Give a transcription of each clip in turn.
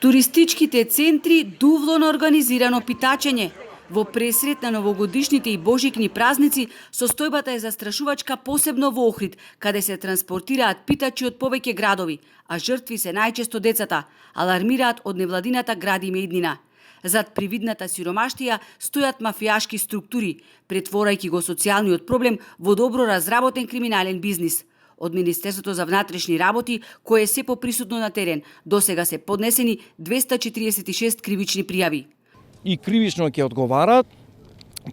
Туристичките центри дувло на организирано питачење. Во пресрет на новогодишните и божикни празници, состојбата е застрашувачка посебно во Охрид, каде се транспортираат питачи од повеќе градови, а жртви се најчесто децата, алармираат од невладината Гради ме иднина. Зад привидната сиромаштија стојат мафијашки структури, претворајќи го социјалниот проблем во добро разработен криминален бизнис. Од Министерството за внатрешни работи, кое е се поприсутно на терен, досега се поднесени 246 кривични пријави. И кривично ќе одговарат,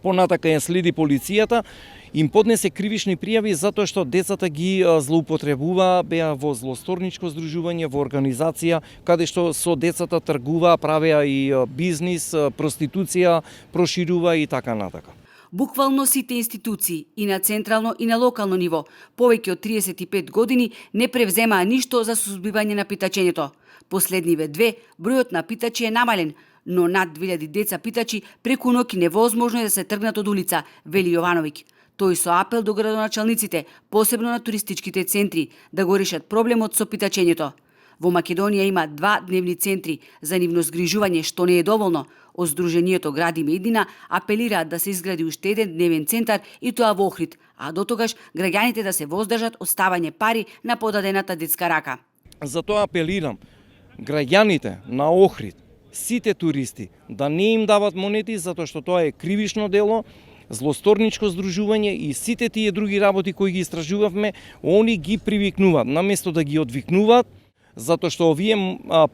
понатака ја следи полицијата, им поднесе кривични пријави затоа што децата ги злоупотребува, беа во злосторничко здружување, во организација, каде што со децата тргува, правеа и бизнис, проституција, проширува и така натака. Буквално сите институции, и на централно и на локално ниво, повеќе од 35 години не превземаа ништо за сузбивање на питачењето. Последниве две, бројот на питачи е намален, но над 2000 деца питачи преку ноќ невозможно е да се тргнат од улица, вели Јовановиќ. Тој со апел до градоначалниците, посебно на туристичките центри, да го решат проблемот со питачењето. Во Македонија има 2 дневни центри за нивно згрижување, што не е доволно. Од Сдруженијето Гради ме иднина апелираат да се изгради уште еден дневен центар и тоа во Охрид, а дотогаш граѓаните да се воздржат од ставање пари на подадената детска рака. Затоа апелирам граѓаните на Охрид, сите туристи, да не им дават монети, затоа што тоа е кривично дело, злосторничко здружување и сите тие други работи кои ги истражувавме, они ги привикнуваат, наместо да ги одвикнуваат, затоа што овие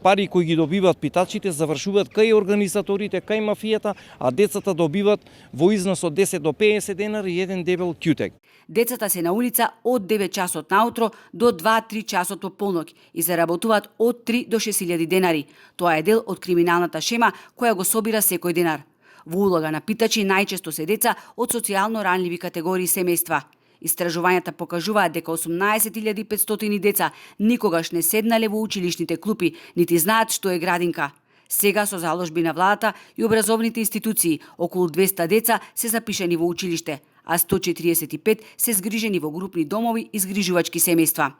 пари кои ги добиваат питачите завршуваат кај организаторите, кај мафијата, а децата добиваат во износ од 10 до 50 денари и еден дебел кјутек. Децата се на улица од 9 часот наутро до 2-3 часот по полноќ и заработуваат од 3 до 6000 денари. Тоа е дел од криминалната шема која го собира секој денар. Во улога на питачи најчесто се деца од социјално ранливи категории семејства. Истражувањата покажуваат дека 18500 деца никогаш не седнале во училишните клупи, нити знаат што е градинка. Сега со заложби на владата и образовните институции, околу 200 деца се запишани во училиште, а 145 се згрижени во групни домови и згрижувачки семејства.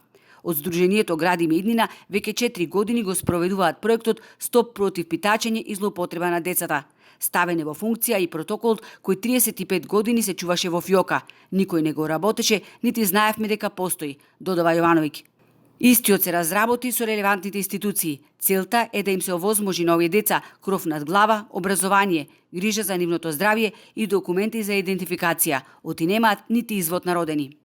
Од Сдруженијето Гради ме иднина веќе 4 години го спроведуваат проектот Стоп против питачење и злоупотреба на децата. Ставен е во функција и протоколот кој 35 години се чуваше во фиока. Никој не го работеше, нити знаевме дека постои, додава Јовановиќ. Истиот се разработи со релевантните институции. Целта е да им се овозможи на овие деца кров над глава, образование, грижа за нивното здравје и документи за идентификација. Оти немаат нити извод на родени.